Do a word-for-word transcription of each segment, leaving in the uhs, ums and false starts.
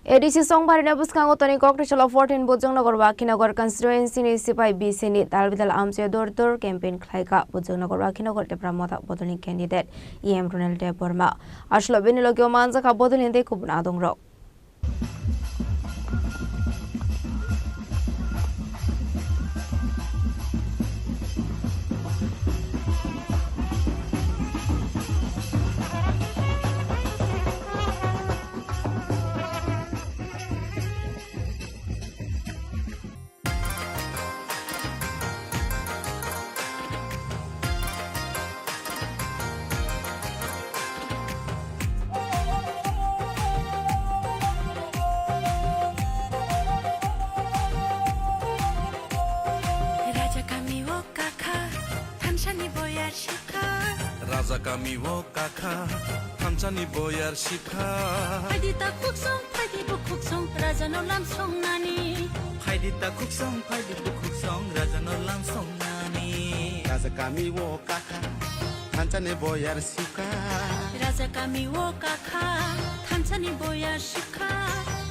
A D C chongbarino bwskango toni Kokthai salo fourteen Bujongnagar Wakhinagar constituency ni sipai B C ni dal bidal amchai door to door campaign khlaikha Bujongnagar Wakhinagar Tipra Motha bodolni candidate E M Ronel Debbarma. Aswkno bini logio manjakha bodolni tei kubun adongrok. Raja kami o kakha, thansani boyar sikha. Raja kami o kakha, thansani boyar sikha. Phaidi ta khuksong, phaidi bukhuksong, raja no lam songnani. Phaidi ta khuksong, phaidi bukhuksong, raja no lam songnani. Raja kami o kakha, thansani boyar sikha. Raja kami o kakha, thansani boyar sikha.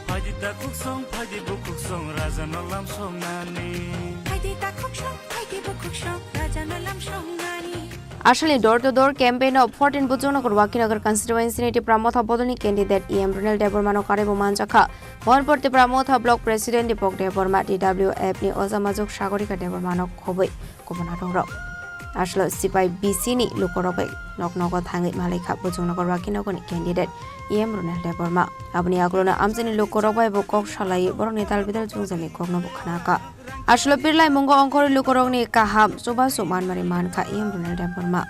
Phaidi ta khuksong, phaidi bukhuksong, raja no lam songnani. Phaidi ta khuksong, phaidi bukhuksong, raja no lam songnani. Aswkni door to door campaign o fourteen Bujongnagar Wakhinagar constituency ni Tipra Motha bodolni candidate E M Ronel Debbarma no karwi bo manjakha. Mohanpur Tipra Motha Block President Deepak Debbarma, T W F ni Ojamajuk Sagorika Debbarma no khobwi kubun adongrok. Aswkno sipai B C ni lukurok bai nok nogo thangwi malaikha Bujongnagar Wakhinagar ni candidate E M Ronel Debbarma. Aboni agulno amchaini lukurok bai bo kok salaiwi borokni dal bidal jwngjal ni kokno bo khnakha. Aswkno Pirlaimungo ongkhorwi lukurokni kaham chubachu manmani mankha E M Ronel Debbarma.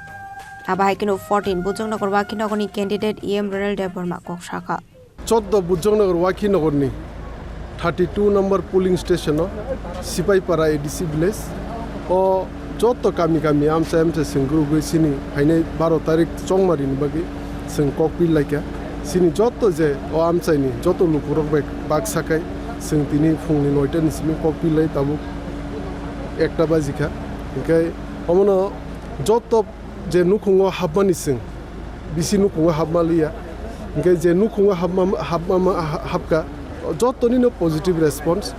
Abo hai kheno fourteen Bujongnagar Wakhinagar ni candidate E M Ronel Debbarma kok sakha. Choddo Bujongnagar Wakhinagar ni thirty two number polling station o Sipaipara A D C village o joto kami kami amchai amchai chwng gurugwi chini phainai baro tarik chongmari ni bagwi chwng kok pil laikha. Chini joto je o amchai ni joto lukurok bai baksa khai chwng tini phungni noita ni simi kok pil lai tabuk ekta bajikha. Hinkhe omono joto je nukhungo hapmani chwng, bisi nukhungo hapma liya. Hinkhe je nukhungo hapma, hapma, ha-, hapkha, jotoni no positive response.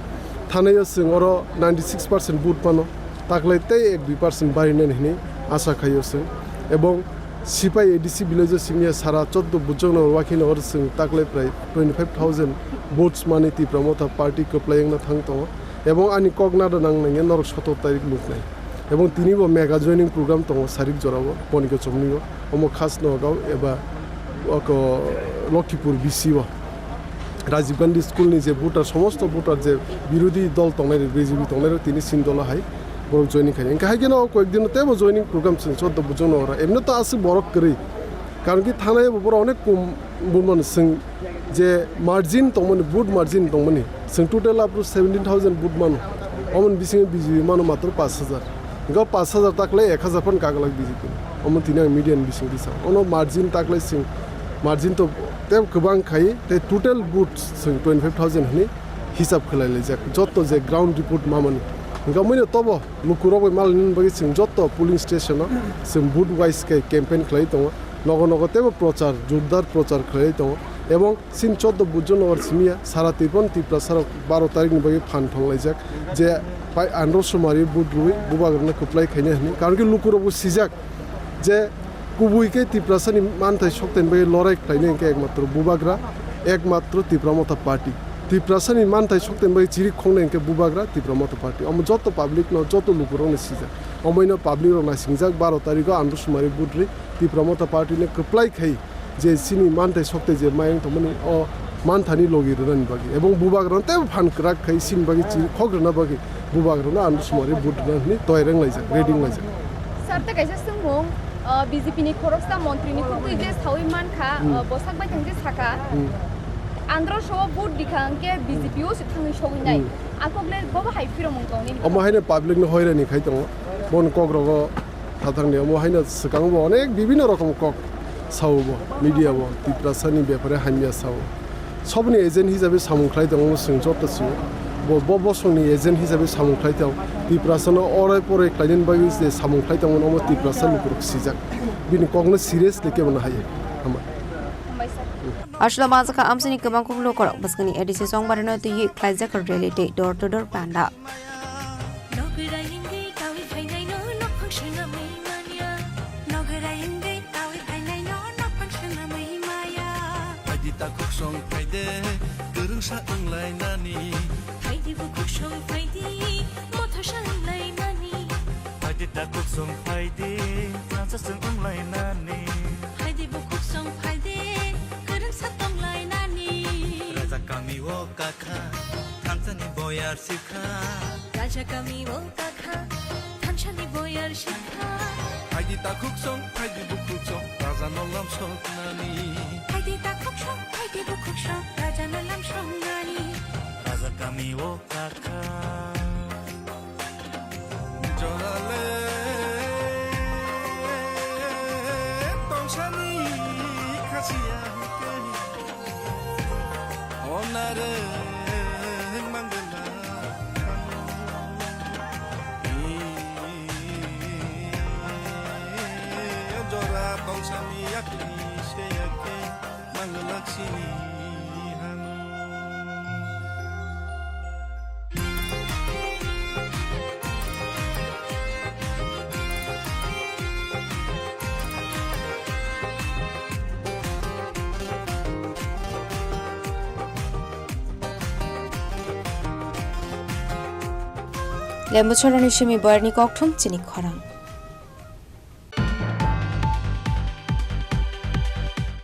Thanaio chwng oro ninety six percent vote mano, taklai tei ek dui percent barinani hinwi asa khaio chwng. Ebong Sipai A D C village o simiya sara choddo Bujongnagar Wakhinagar oro chwng taklai prai twenty five thousand votes mani Tipra Motha party kwplai wngna thang tongo. Ebong ani kok nada nang nangya norok sotor tarik nuknai. Ebong tini bo mega joining program tongo sarik jorao, Boniko Chomni o, omo Khasnogao eba oko Lokhipur B C o. Rajiv Gandhi School ni je voter, somosto voter je birodhi dol tongnai rok, B J P tongnai rok tini sin dolo hai borok joining khai. Engkha hai kheno o koyek dino teibo joining program chwng choddo Bujongnagar oro. Emno to aswk borok kwrwi. Karon ki thanai bo borok onek kom bumano chwng je margin tongmani, vote margin tongmani, chwng total up to seventeen thousand vote mano, omoni bisingo B J P mano matro pash hajar. Hinkhe o pash hajar taklai ek hajar phano kaglak B J P ni. Omo tini ang media ni bising risa. Ono margin taklai chwng, margin to tei kwbang khai, tei total vote chwng twenty five thousand hwnwi hisab khlai laijak. Jotto je ground report mamani. Hinkhe omoino tobo lukurok bai malini bagwi chwng jotto polling station o chwng vote wise khe campaign khlai tongo. Nogo nogo teibo prochar, jordar prochar khlai tongo. Ebong Chini choddo Bujongnagar simiya sara Tripura Tiprasa rok baro tarik ni bagwi phan thanglaijak je pai andro sumari vote rwi bubagrano kwplai khaina hwnwi. Karon khe lukurokbo sijak je kubui khe Tiprasani manthai sokthai ni bagwi lorai khlainai hwnkhe ekmatro bubagra, ekmatro Tipra Motha Party. Tiprasani manthai sokthai ni bagwi chirik khongnai hwnkhe bubagra Tipra Motha Party. Omo joto public no, joto lukurokno sijak. Omoino public rok naisingjak baro tarikho andro sumari vote rwi Tipra Motha Party no kwplai khai je chini manthai sokthai je mayung tongmani o manthani logi rwnani bagwi ebong bubagrano teibo phan kwrak khai chini bagwi chini khok rwna bagwi bubagrano andro sumari vote rwna hwnwi toyar wnglaijak, ready wnglaijak. Sir, tei kaisa swngmung, uh, B J P ni khoroksa montri ni khugwi je sawi mankha, Hmm. uh, bwsak bai thang je sakha, Hmm. andro so vote dikha hwnkhe B J P o se thangwi sogwi nai. Hmm. Akok le bobo hai phiromung tongni. Omo haino public no hoirani khai tongo, bon kok rogo. Thathangni omo haino swkango bo onek bibinno rokom kok sao bo, media bo, Tiprasani bepare hamya sao. Sobni agent hisabe samung khlai tongo, omo chwng joto sio. Bo, bo bosongni agent hisabe samung khlai tong. Tiprasano orai porai khlainani bagwi je samung khlai tongo, omo Tiprasa lukurok sijak. Bini kokno seriously kebo no haiya. Hama. Hambai sir. Aswk manjakha amchaini kwbang kok lukurok bwskangni A D C chongbarino twiwi khlaijak rally tei door to door panda. Nogwrai hwnkhe kawi phainaino nokhang swnamwi manya. Nogwrai hwnkhe kawi phainaino nokhang swnamwi maya. Phaidi takhuk song phaide, kwrwngsa wnglainani. Phaidi bukhuk song phaidi, mothosa wnglaimani. Phaidi takhuk song phaidi, thansa chwng wnglainani. Phaidi bukhuk song phaidi, kwrwngsa tonglainani. Raja kami o kakha, thansani boyar sikha. Raja kami o kakha, thansani boyar sikha. Phaidi takhuk song, phaidi bukhuk song, raja no lam soknani. Phaidi takhuk song, phaidi bukhuk song, raja no lam soknani. Raja kami o kakha. Jorale tongsani khasiya hwnkhe onare mangala. Jora tongsani yakni se yakhe. Lembu choroni simi boyarni kokthum chini khorang.